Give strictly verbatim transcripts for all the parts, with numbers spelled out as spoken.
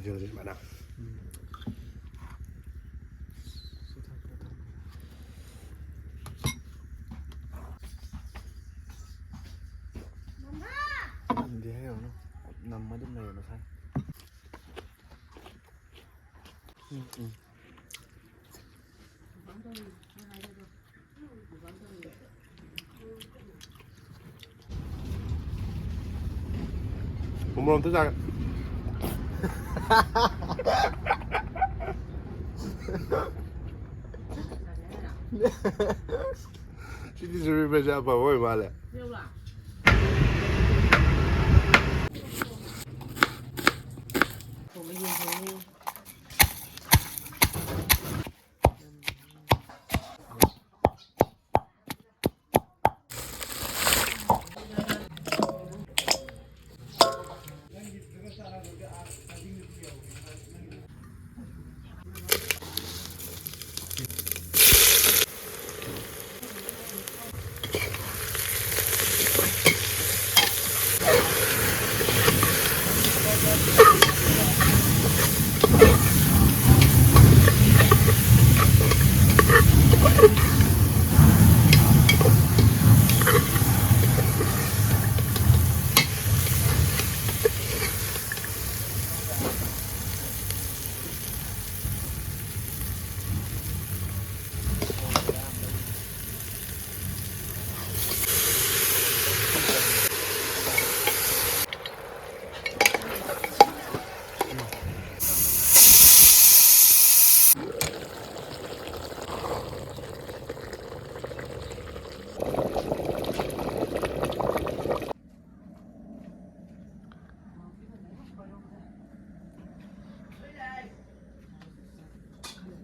ꯌꯦꯡꯉꯁꯤ ꯁꯨꯃꯥꯏꯅ꯫ ꯅꯝꯗꯦ ꯍꯥꯏꯔꯨꯅꯨ꯫ ꯅꯝꯃ ꯑꯗꯨꯝ ꯂꯩꯌꯦ ꯃꯁꯥꯏ꯫ ꯎꯝ, ꯎꯝ꯫ ꯎꯃꯣꯔꯣꯛ ꯑꯝꯇ ꯆꯥꯒꯦ꯫ ꯁꯤꯗꯤ ꯁꯨꯔꯤ ꯄꯩꯁꯥ ꯑꯐꯕ ꯑꯣꯏ ꯃꯥꯜꯂꯦ꯫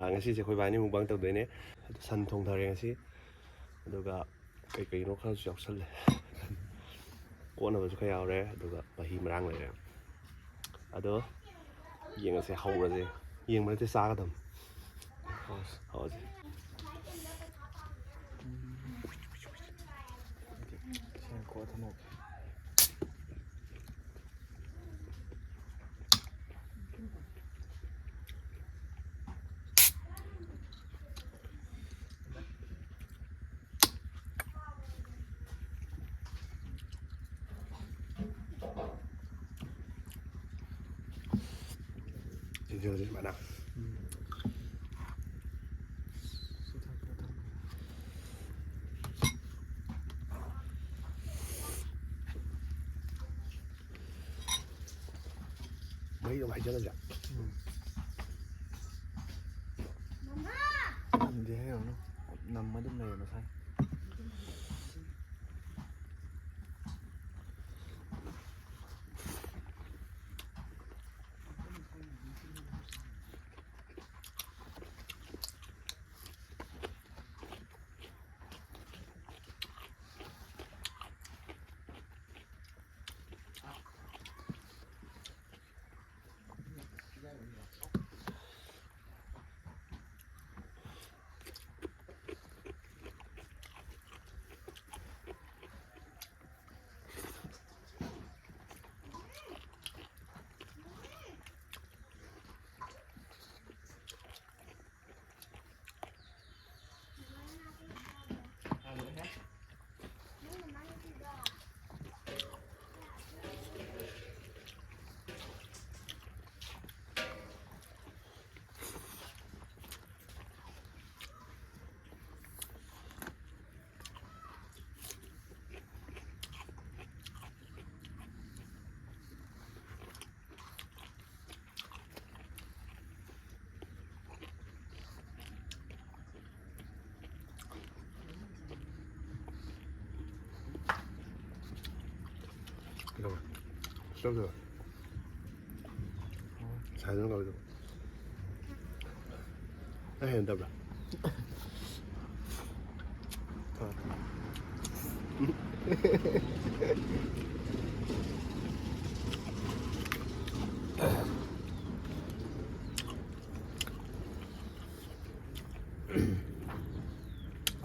ꯑꯥ, ꯉꯁꯤꯁꯦ ꯑꯩꯈꯣꯏ ꯏꯕꯥꯅꯤ mukbang ꯇꯧꯗꯣꯏꯅꯦ꯫ ꯑꯗꯨ ꯁꯟ ꯊꯣꯡꯊꯔꯦ ꯉꯁꯤ꯫ ꯑꯗꯨꯒ ꯀꯩ ꯀꯩꯅꯣ ꯈꯔꯁꯨ ꯌꯥꯎꯁꯜꯂꯦ꯫ ꯀꯣꯠꯅꯕꯁꯨ ꯈꯔ ꯌꯥꯎꯔꯦ꯫ ꯑꯗꯨꯒ ꯃꯍꯤ ꯃꯔꯥꯡ ꯂꯩꯔꯦ꯫ ꯑꯗꯣ ꯌꯦꯡꯉꯁꯦ, ꯍꯧꯔꯁꯦ꯫ ꯌꯦꯡꯕ ꯅꯠꯇꯦ, ꯆꯥꯒꯗꯕꯅꯤ꯫ ꯍꯧꯔꯁꯦ꯫ ꯍꯧꯔꯁꯦ꯫ ꯁꯦꯡ ꯀꯣꯠ ꯊꯝꯃꯣ꯫ ꯌꯦꯡꯉꯁꯤ ꯁꯨꯃꯥꯏꯅ꯫ ꯃꯩꯗꯣ ꯑꯃꯨꯛ ꯍꯩꯖꯤꯜꯂꯁꯦ꯫ ꯎꯝ꯫ ꯅꯝꯗꯦ ꯍꯥꯏꯔꯨꯅꯨ꯫ ꯅꯝꯃ ꯑꯗꯨꯝ ꯂꯩꯔꯦ ꯃꯁꯥꯏ꯫ ꯀꯩꯗꯧꯕ? ꯆꯠꯂꯨꯔꯣ꯫ ꯁꯥꯏꯗꯅ ꯀꯧꯔꯤꯗꯨꯕꯨ꯫ ꯅꯪ ꯍꯩꯅꯗꯕ꯭ꯔꯥ?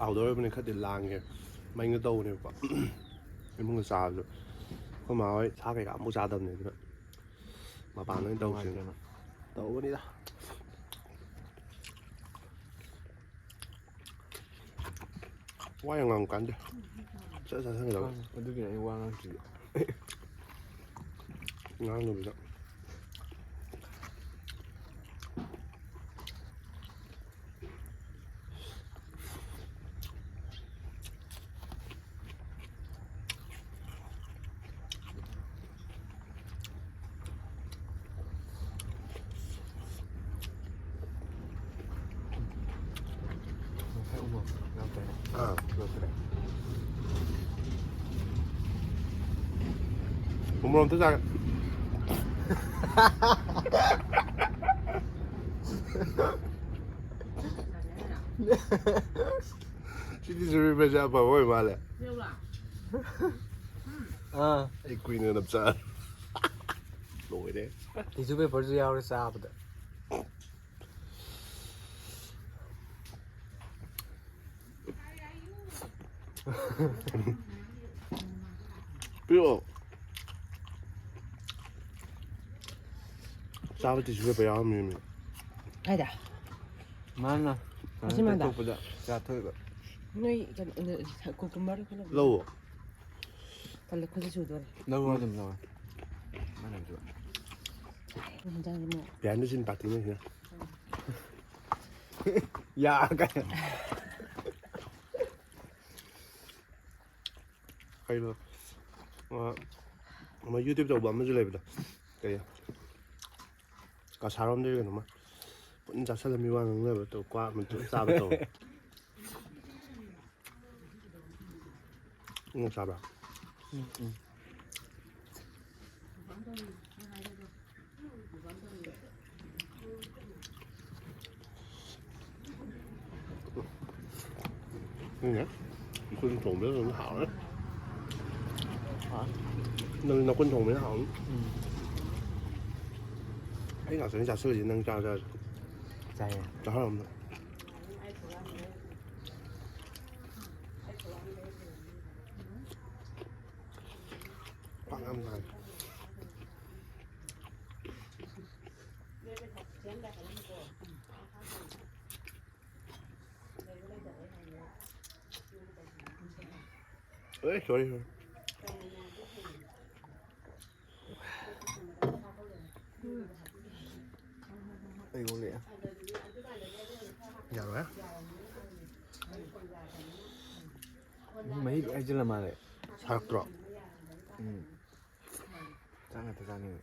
Outdoor ꯑꯣꯏꯕꯅꯤ ꯈꯔꯗꯤ ꯂꯥꯡꯉꯦ꯫ ꯃꯩꯅ ꯇꯧꯕꯅꯦꯕꯀꯣ꯫ ꯏꯃꯨꯡꯗ ꯆꯥꯕꯗꯣ ꯑꯩꯈꯣꯏ ꯃꯥ ꯍꯣꯏ ꯁꯥ ꯀꯩꯀꯥ ꯑꯃꯐꯥꯎ ꯆꯥꯗꯕꯅꯦ, ꯑꯗꯨꯅ ꯃꯄꯥꯟꯗ ꯑꯣꯏꯅ ꯇꯧꯁꯦꯅ ꯅꯨꯡꯉꯥꯏꯇꯦꯅ꯫ ꯇꯧꯕꯅꯤꯗ꯫ ꯋꯥ ꯌꯥꯝ ꯉꯥꯡ ꯀꯥꯟꯗꯦ꯫ ꯆꯠ ꯆꯠꯁꯟꯒꯗꯕ꯫ ꯈꯪꯉꯦ꯫ ꯑꯗꯨꯒꯤꯅꯦ ꯑꯩ ꯋꯥ ꯉꯥꯡꯗ꯭ꯔꯤꯁꯦ꯫ ꯉꯥꯡꯗꯕꯤꯗ꯫ ꯑꯥ, ꯂꯣꯏꯁꯤꯜꯂꯦ꯫ ꯎꯃꯣꯔꯣꯛ ꯑꯝꯇ ꯆꯥꯒꯦ꯫ ꯁꯤꯗꯤ ꯁꯨꯔꯤ ꯄꯩꯁꯥ ꯑꯐꯕ ꯑꯣꯏ ꯃꯥꯜꯂꯦ꯫ ꯑꯥ꯫ ꯑꯩ ꯀꯨꯏꯅ ꯅꯞꯆꯥ ꯂꯣꯏꯔꯦ꯫ Tissue paperꯁꯨ ꯌꯥꯎꯔꯦ ꯆꯥꯕꯗ꯫ ꯄꯤꯔꯛꯑꯣ꯫ ꯆꯥꯕ tissue paper ꯌꯥꯎꯔꯝꯃꯦꯃꯤ꯫ ꯀꯥꯏꯗ? ꯃꯥꯅ ꯑꯁꯤ ꯃꯥꯟꯗ? ꯑꯇꯣꯞꯄꯗ ꯆꯥꯊꯣꯛꯏꯕ꯫ ꯅꯣꯏ ꯀꯩꯅꯣ, cucumber ꯈꯨꯜꯂꯛꯄꯗꯣ? ꯂꯧꯑꯣ꯫ ꯇꯜꯂꯦ, ꯈꯨꯠꯁꯦ ꯆꯨꯗꯣꯔꯦ꯫ ꯂꯧꯔꯣ ꯑꯗꯨꯝ ꯂꯧꯔꯣ꯫ ꯃꯥꯅ ꯍꯧꯖꯤꯛ꯫ ꯍꯤꯟꯖꯥꯡꯁꯦ ꯑꯃꯨꯛ ꯕꯤꯍꯥꯏꯟꯗ ꯁꯤꯟ ꯄꯥꯔꯇꯤꯅ ꯁꯤꯅ꯫ ꯌꯥ ꯀꯥꯏ꯫ ꯀꯩꯅꯣ, ꯑ, ꯑꯃ YouTube ꯇꯧꯕ ꯑꯃꯁꯨ ꯂꯩꯕꯗꯣ, ꯀꯩ, ꯀꯁꯥꯔꯣꯝꯗꯒꯤ ꯀꯩꯅꯣꯝꯃ ꯄꯨꯟꯅ ꯆꯥꯁꯜꯂ ꯃꯤ ꯋꯥ ꯉꯥꯡꯅꯕ ꯇꯧ, ꯀ꯭ꯋꯥ ꯑꯃ ꯆꯥꯕ ꯇꯧ꯫ ꯎꯝ, ꯆꯥꯕ꯭ꯔꯥ? ꯎꯝ, ꯎꯝ꯫ ꯈꯪꯗꯦ꯫ ꯅꯈꯨꯠ ꯊꯣꯡꯕꯗ ꯑꯗꯨꯝ ꯍꯥꯎꯔꯦ꯫ ꯍꯥ? ꯅꯪ ꯅꯈꯨꯠ ꯊꯣꯡꯕꯅ ꯍꯥꯎꯅꯤ꯫ ꯎꯝ꯫ ꯑꯩ ꯉꯥꯛꯇꯅꯤ ꯆꯥꯁꯤꯜꯂꯤꯁꯦ, ꯅꯪ ꯆꯥꯔ ꯆꯥꯔꯁꯨ꯫ ꯆꯥꯏꯌꯦ꯫ ꯆꯥꯍꯜꯂꯣ ꯑꯝꯇ꯫ ꯄꯥꯛ ꯌꯥꯝ ꯅꯥꯏ꯫ ꯑꯦ, sorry, sorry. ꯑꯩ ꯑꯣꯜꯂꯛꯑꯦ꯫ ꯌꯥꯔꯣꯏ꯫ ꯃꯍꯤ ꯂꯣꯏ ꯍꯩꯖꯤꯜꯂ ꯃꯥꯜꯂꯦ꯫ ꯁꯥꯔꯛꯇ꯭ꯔꯣ? ꯎꯝ꯫ ꯆꯥꯛ ꯉꯥꯛꯇ ꯆꯥꯅꯤꯡꯉꯦ꯫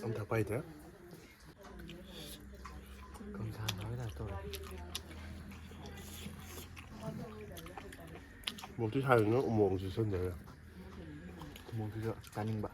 ꯑꯝ ꯊꯛꯄ ꯍꯩꯇꯦ꯫ ꯀꯥꯡꯁꯥꯟ ꯍꯥꯏꯕ ꯇꯥꯏꯞ ꯇꯧꯔꯦ꯫ ꯃꯣꯔꯣꯛꯇꯤ ꯁꯥꯏꯗꯅ ꯎꯃꯣꯔꯣꯛ ꯆꯨꯁꯟꯗꯣꯏꯔꯥ? ꯎꯃꯣꯔꯣꯛꯇꯨꯁꯨ ꯆꯥꯅꯤꯡꯕ꯫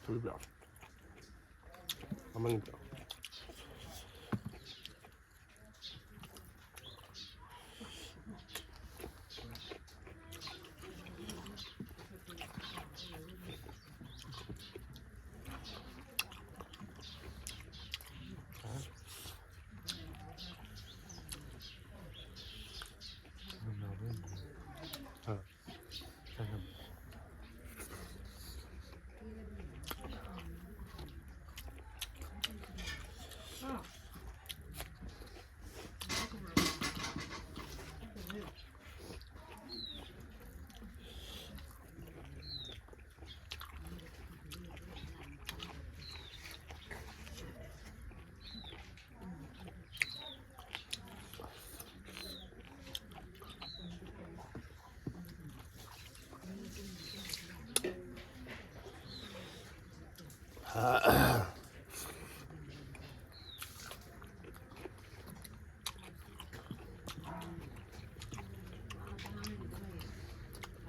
ꯊꯨꯕ꯭ꯔꯣ? ꯑꯃꯅꯤꯗꯣ꯫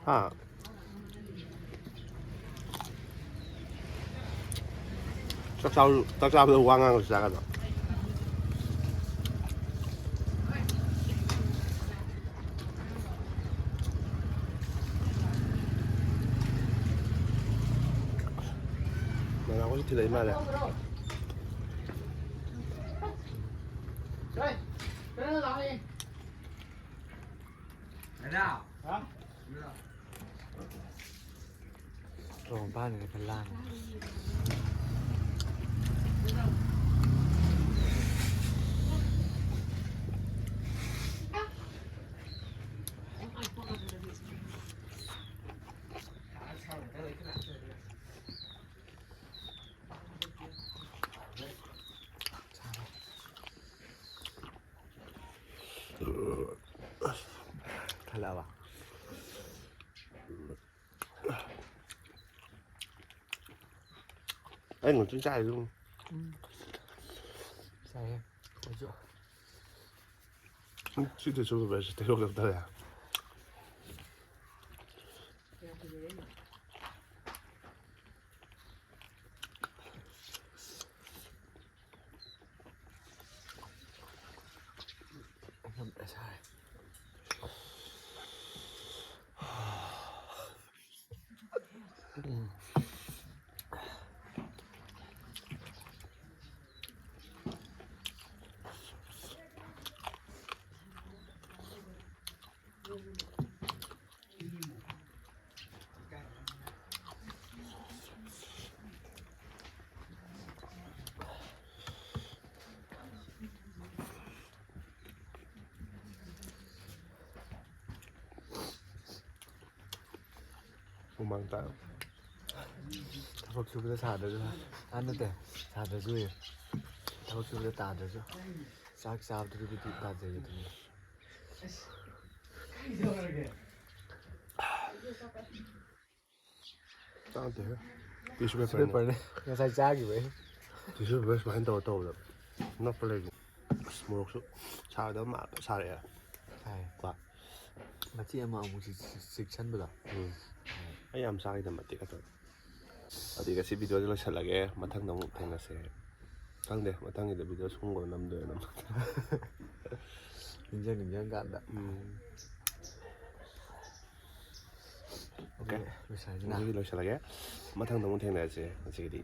ꯍꯥ? ꯆꯥꯛ ꯆꯥꯕ-, ꯆꯥꯛ ꯆꯥꯕꯗ ꯋꯥ ꯉꯥꯡꯉꯁꯨ ꯆꯥꯒꯗ꯭ꯔꯣ? ꯃꯅꯥꯎꯁꯨ ꯊꯤꯜꯂꯛꯏ ꯃꯥꯜꯂꯦ꯫ ꯁꯣꯔꯣꯛ ꯃꯄꯥꯟꯗꯅ ꯈꯔ ꯂꯥꯡꯉꯦ꯫ ꯈꯜꯂꯛꯑꯕ? ꯑꯩ ꯉꯥꯛꯇꯪ ꯆꯥꯏꯗꯨ꯫ ꯎꯝ꯫ ꯆꯥꯏꯌꯦ꯫ ꯑꯩꯁꯨ꯫ ꯁꯤꯗꯁꯨ ꯚꯥꯏ ꯇꯦꯔꯣ ꯀꯞꯇꯔꯦ꯫ ꯍꯨꯃꯥꯡ ꯇꯥ-, ꯊꯕꯛ ꯁꯨꯕꯗ ꯁꯥꯗ꯭ꯔꯁꯨ, ꯑꯥ, ꯅꯠꯇꯦ, ꯁꯥꯗ꯭ꯔꯁꯨ ꯌꯦ꯫ ꯊꯕꯛ ꯁꯨꯕꯗ ꯇꯥꯗ꯭ꯔꯁꯨ ꯆꯥꯛ ꯆꯥꯕꯗꯨꯒꯤꯗꯤ ꯇꯥꯖꯩ ꯑꯗꯨꯅꯤ꯫ ꯇꯥꯗꯦꯍꯦ꯫ ꯇꯤꯁꯨ ꯄꯦꯄꯔꯅꯦ꯫ ꯄꯦꯄꯔꯅꯦ꯫ ꯉꯁꯥꯏ ꯆꯥꯈꯤꯕꯩ꯫ ꯇꯤꯁꯨ ꯄꯦꯄꯔ ꯁꯨꯃꯥꯏꯅ ꯇꯧꯔ ꯇꯧꯕꯗ ꯅꯞꯄ ꯂꯩꯕꯅꯤ꯫ ꯑꯁ, ꯃꯣꯔꯣꯛꯁꯨ ꯁꯥꯒꯗꯕ ꯃꯥꯜꯂꯦ, ꯁꯥꯔꯛꯑꯦ꯫ ꯁꯥꯏ꯫ ꯀꯣ꯫ ꯃꯆꯦ ꯑꯃ ꯑꯃꯨꯛ ꯆꯤꯛ-, ꯆꯤꯛ-, ꯆꯤꯛꯁꯟꯕꯗꯣ꯫ ꯎꯝ꯫ ꯑꯩ ꯌꯥꯝ ꯆꯥꯈꯤꯗꯕ ꯃꯇꯦꯛ ꯈꯛꯇ꯫ ꯑꯗꯨꯗꯤ ꯉꯁꯤ ꯚꯤꯗꯤꯑꯣꯁꯤ ꯂꯣꯏꯁꯤꯜꯂꯒꯦ꯫ ꯃꯊꯪꯗ ꯑꯃꯨꯛ ꯊꯦꯡꯅꯁꯦ꯫ ꯈꯪꯗꯦ, ꯃꯊꯪꯒꯤꯗ ꯚꯤꯗꯤꯑꯣ ꯁꯨꯝꯕ ꯅꯝꯗꯣꯏꯔ ꯅꯝꯗꯣꯏꯔ꯫ ꯅꯤꯡꯁꯤꯡ ꯅꯤꯡꯁꯤꯡ ꯀꯥꯟꯗ꯫ ꯎꯝ꯫ ꯑꯣꯀꯦ꯫ ꯑꯗꯨꯗꯤ ꯂꯣꯏꯁꯤꯜꯂꯁꯤꯅ꯫ ꯉꯁꯤꯗꯤ ꯂꯣꯏꯁꯤꯜꯂꯒꯦ꯫ ꯃꯊꯪꯗ ꯑꯃꯨꯛ ꯊꯦꯡꯅꯔꯁꯦ꯫ ꯉꯁꯤꯒꯤꯗꯤ